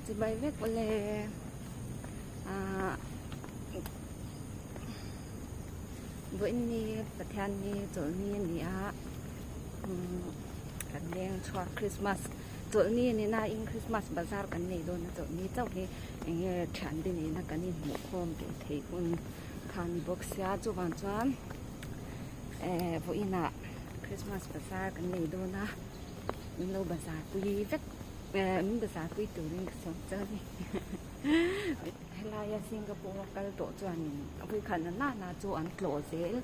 Chibai vek awle ah vawiin Pathianni chawlhni a ni a umm kan leng chhuak Christmas chawlhni a ni nain Christmas bazar kan nei dawn a chawlhni chauh hi eng nge thian te nena kan inhmuhkhawm tih theih hun kha a ni bawk sia chuvang chuan eh vawiinah Christmas bazar kan nei dawn a min lo bazar pui vek. Min bazar pui turin ka sawm chauh a ni. Helaia Singapore a kal tawh chuanin a vawikhatna nana chu an tlawh zel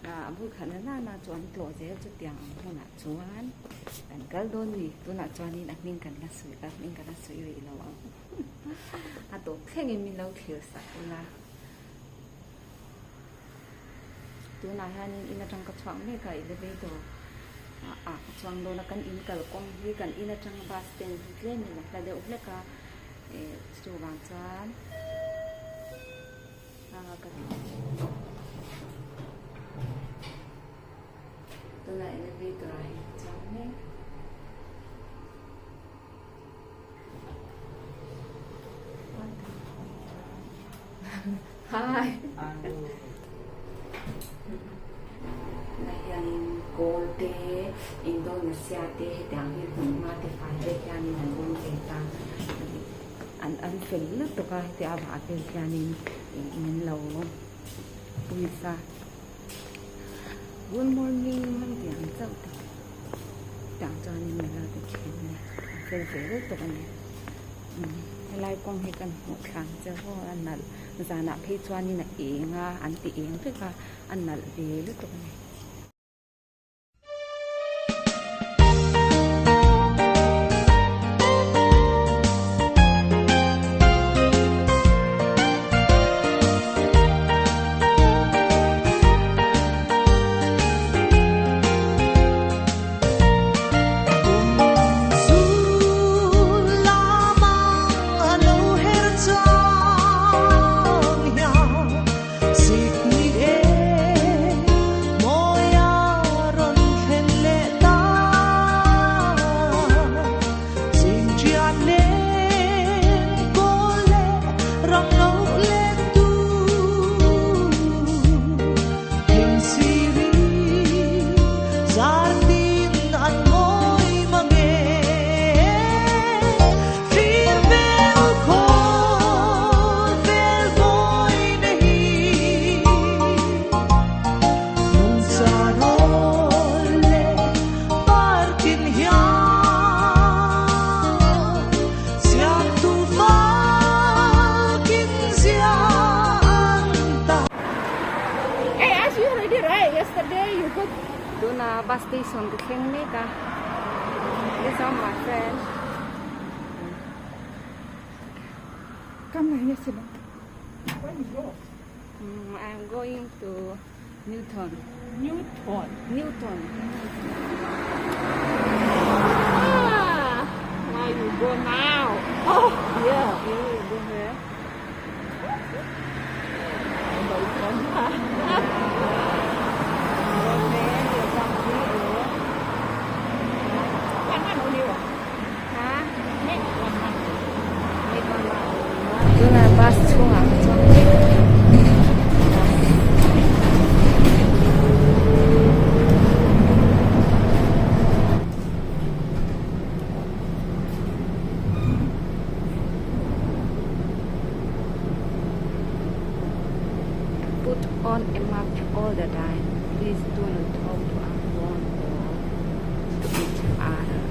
a vawikhatna nana chu an tlawh zel chutiang ang hmunah chuan kan kal dawn ni. Tunah chuanin a hming kan la sawi a hming kan la sawi rih lo ang. A tawp thlengin min lo thlir sak ula. Tunah hianin in atang ka chhuak mek a elevator ah ka chuang dawn a kan in kalkawng hi kan in atang bus stand hi tlemin a hla deuh hlek a eh chuvang chuan ah ka tunah elevator ah hian ka chuang mek. Hi. Tunah hianin kawl te Indonesia te hetiang hi hmunhma te fai vek hianin an awm ve ta an an fel lutuk a heti a vah vel hianin min lo pawisa good morning an tih ang chauh te tah chuanin min lo ti thin a ni a fel ve lutuk a ni helai kawng hi kan hmuh thlang che haw a nalh zanah phei chuanin a eng a an ti eng vek a a nalh ve lutuk a ni. Tuna bus station ka thleng mek a this are my friend I'm going to Newton Newton Newton Ah where you go now oh yeah you will go here Tunah bus chhungah ka chuang mek a Put on a mask all the time. Please do not talk to a phone or to each other.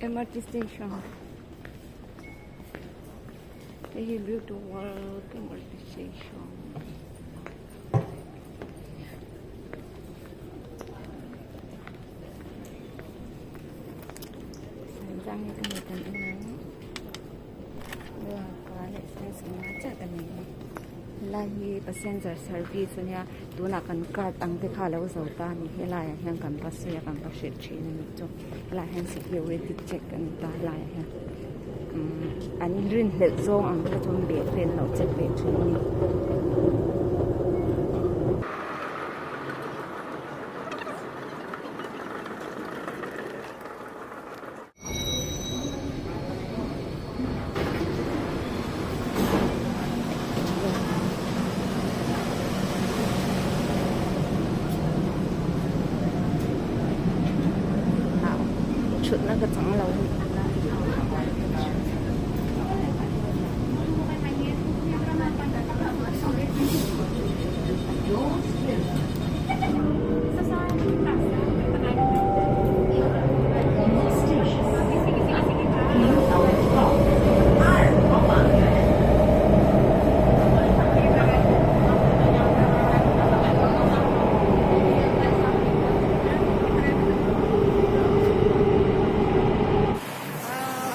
MRT station hei hi beauty world MRT station Zang hi ka nei kan en ang Helai hi passenger service a nia tunah kan card ang te kha a lo zo ta a ni helaiah hian kan va sawi a kan va hrilh thin a nih chu helaiah hian security check a ni ta helaiah hian umm an rinhlelh zawng ang te chuan bag te an lo check ve thin a ni. Thutna ka chang lo a ni.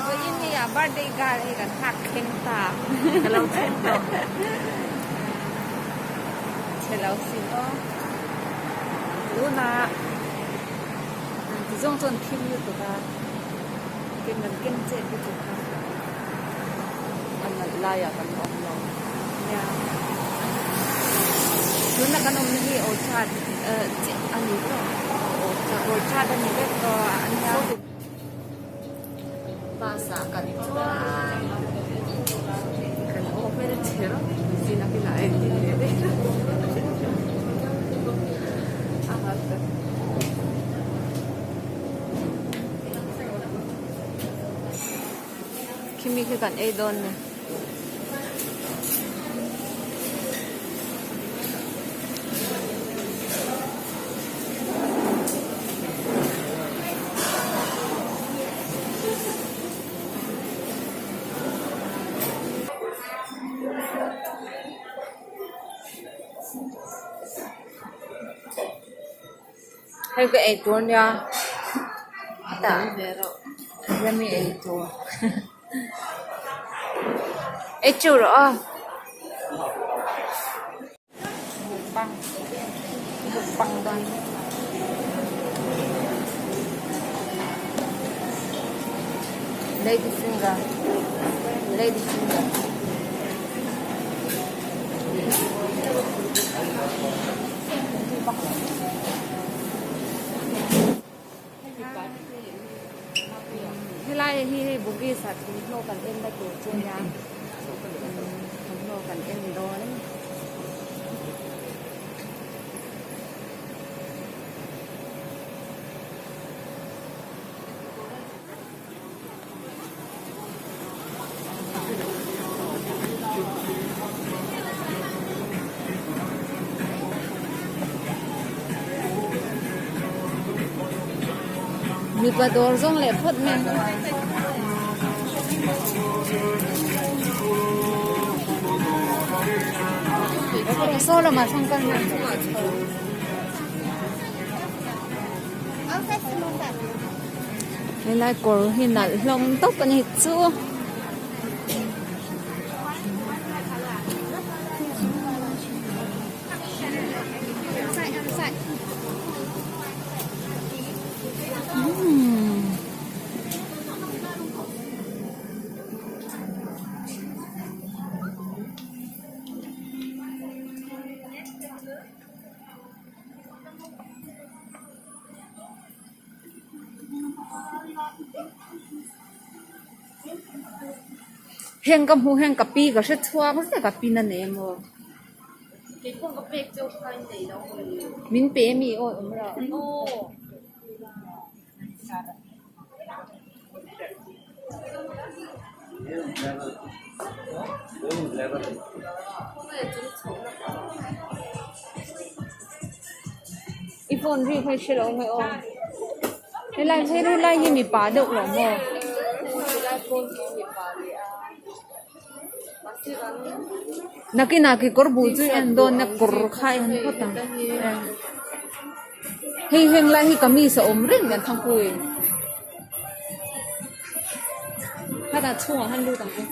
Vawiin hi a birthday girl hi kan nghak thleng ta. Ka lo thleng tawh. Chhe lo sin aw. Tunah ti zawng chuan thim lutuk a, ken kan ken chet lutuk a. A nalh laiah kan awm lo. Nia. Tuna kan awmna hi orchard chiah a ni tawh. Orchard a ni vek tawh a nia. Bus ah kan chuang. Kan aw hmel chhe rawng zin a kinah a entir leh daih a. Khimi khi kan ei dawn ni. Hei ka ei tur nia tah remi ei tur ei chu rawh aw. Mukbang mukbang dawn lady finger lady finger. Helai hi hei Bugis ah thawmhnaw kan en na tur chu ania thawmhnaw kan en dawn a ni. Mipa dawr zawng leh phawt mai ang. Saw lamah sawn kal mai ang. Helai kawr hi nalh hlawm tawp a ni chu. Heng ka hmuh hian ka pi ka hre chhuak zet a pin a nei emaw min pe ami aw awm rah. I phone ri kha i hre lo mai aw helai helai hi mipa deuh lo maw. Nakinah kekawr bul chu i en dawn a kawr kha i han phawt ang. Hei heng lai hi kamis a awm reng an thangpui. Khatah chhungah khan lut ang u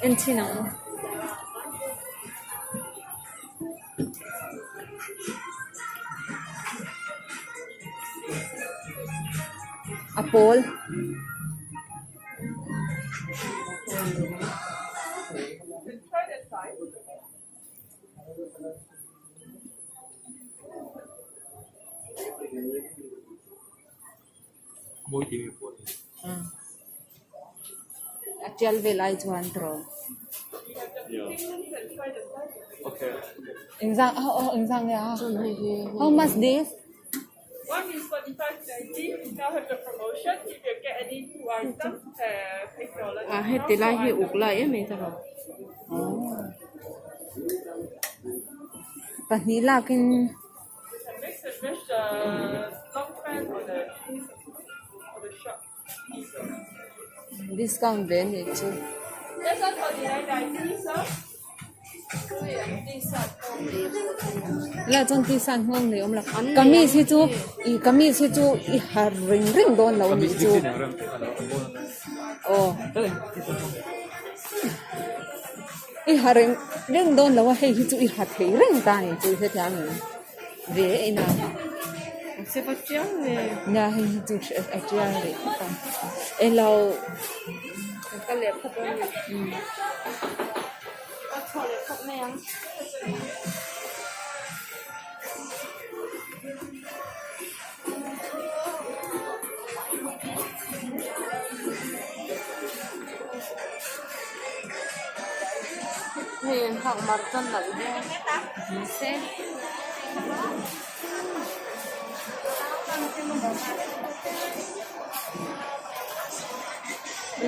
en chhin ang u. A pawl. A tial vel ai chuan tawh. Engzang engzang nge a? How much this? A heti lai hi uk lai em em ta lo. Pahnih lakin. Discount ve anih chu. Helaiah chuan t-shirt nghawng nei a awm lo. Kamis hi chu ih kamis hi chu i ha ring ring dawn lo anih chu. Aw. I ha reng reng dawn lo a hei hi chu i ha thei reng ta a ni chu hetiang in ve en a. Nia hei hi chu a tiang rih khawp a eng lo Hei an hak mar chuan nalh viau mahse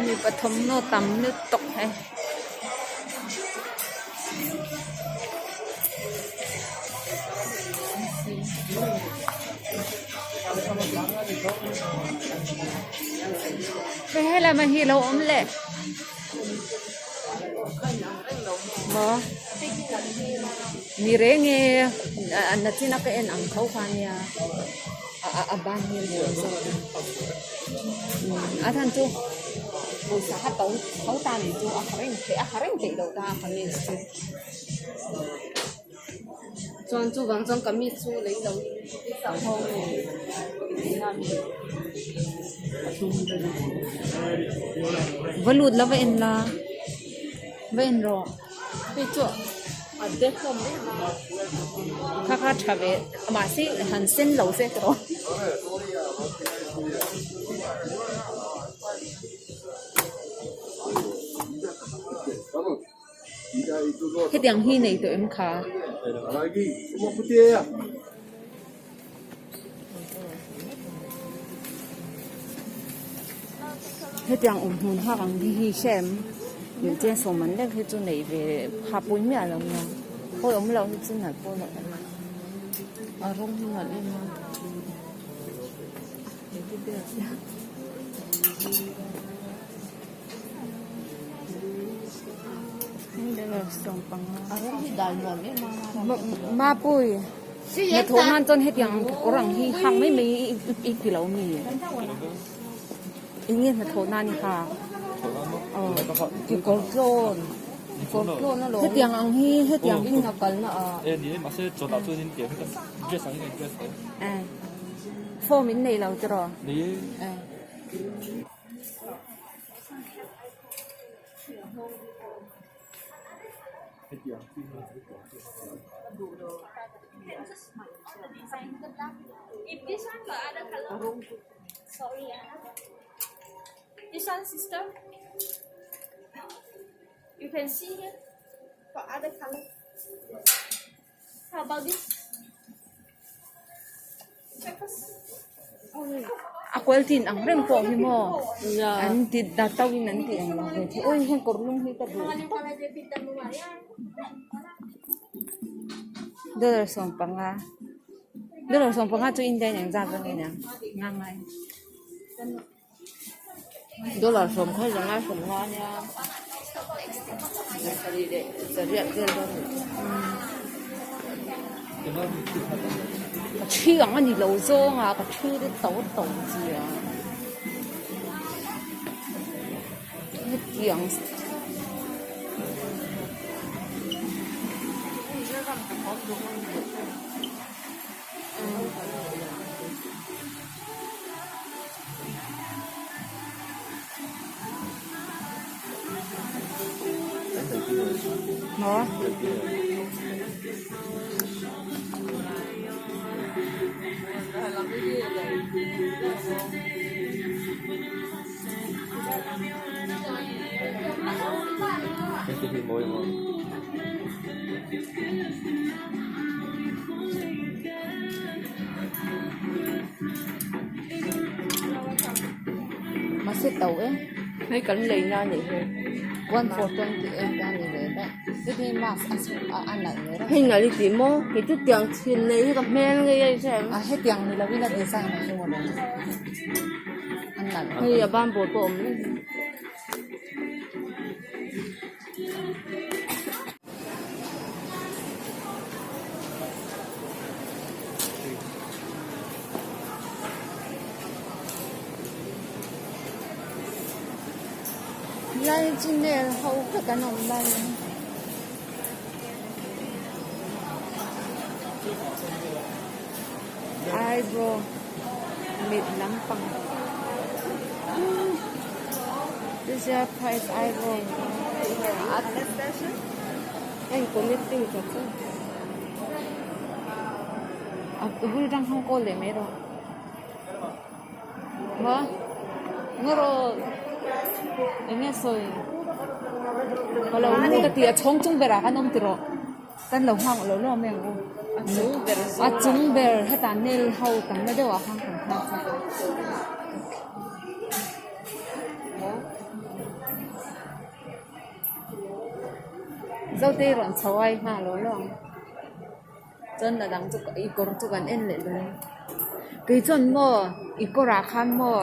mipa thawmhnaw tam lutuk hei. Hei helai hman hi a lo awm le maw ni reng e a nachin a ka en ang tho kha nia a ban hi a lian zawk a chhan chu pawisa kha to tho ta ni chu a ha reng theih a ha reng theih loh ta a kamis chu. Chuan chuvang chuan kamis chu lei lo in tisa nghawng nei tihna a ni. Va lut la va en la va en rawh. Hei chu a de hlawm em a. Kha kha tha ve mahse han sen lo se tawh. Hetiang hi nei tawh em kha? Hetiang awm hmun hak ang hi hi hre em? Mih chen sawm an lek hi chu neih ve kha pui miah lo nia. Hawi awm loh hi chu nalh pawh nalh lo. A rawng hi nalh em a. Mapui hnathawh nan chuan hetiang ang kawr ang hi hak mai mai i ti lo mi eng nge hnathawh nan i hak kekawr tlawn kekawr tlawn alawm hetiang ang hi hetiang hi form in nei lo tiraw. A quality in ang reng pawh hi maw an ti to in an tih ang lo ve thei awi heng kawr lum hi ka duh tawp dollar 15 dollar 15 chu Indian engzat zawng nge niang ngangai. Dollar sawm kha zanga 50 ania. Zasarih leh zariat vel dawn a ni. Ka thi ang a ni lo zawng a ka thi te to to zia hetiang Maw? Mahse to e Hei kan lei na nih hi 1428 a ni ve daih heti mask a chhung a a nalh ve reuh Hei nalh i tih maw kei chu tiang thil nei hi ka hmel ngei a i hre em a hetiang ni lovin a design a hi mawle a nalh hei a ban bawr pawh a awm reng hi. Lai chu nail ho vek an awm lai in eyebrow mit lampang this price eyebrow Heng connecting tha chu. A bul atang khan call leh mai rawh. Maw? Ngaw rawh eng nge sawi? Ka lo nu ka ti a chhawng chung berah khan awm tiraw. Kan lo nghak lo lo mai ang u. A chung ber A chung ber hetah nail ho tamna deuhah khan kan nghak a. Zotei rawn chho a i nghak lo lo ang. Chuan a dang chu i kawr chu kan en leh dawn. Kei chuan maw i kawrah khan maw.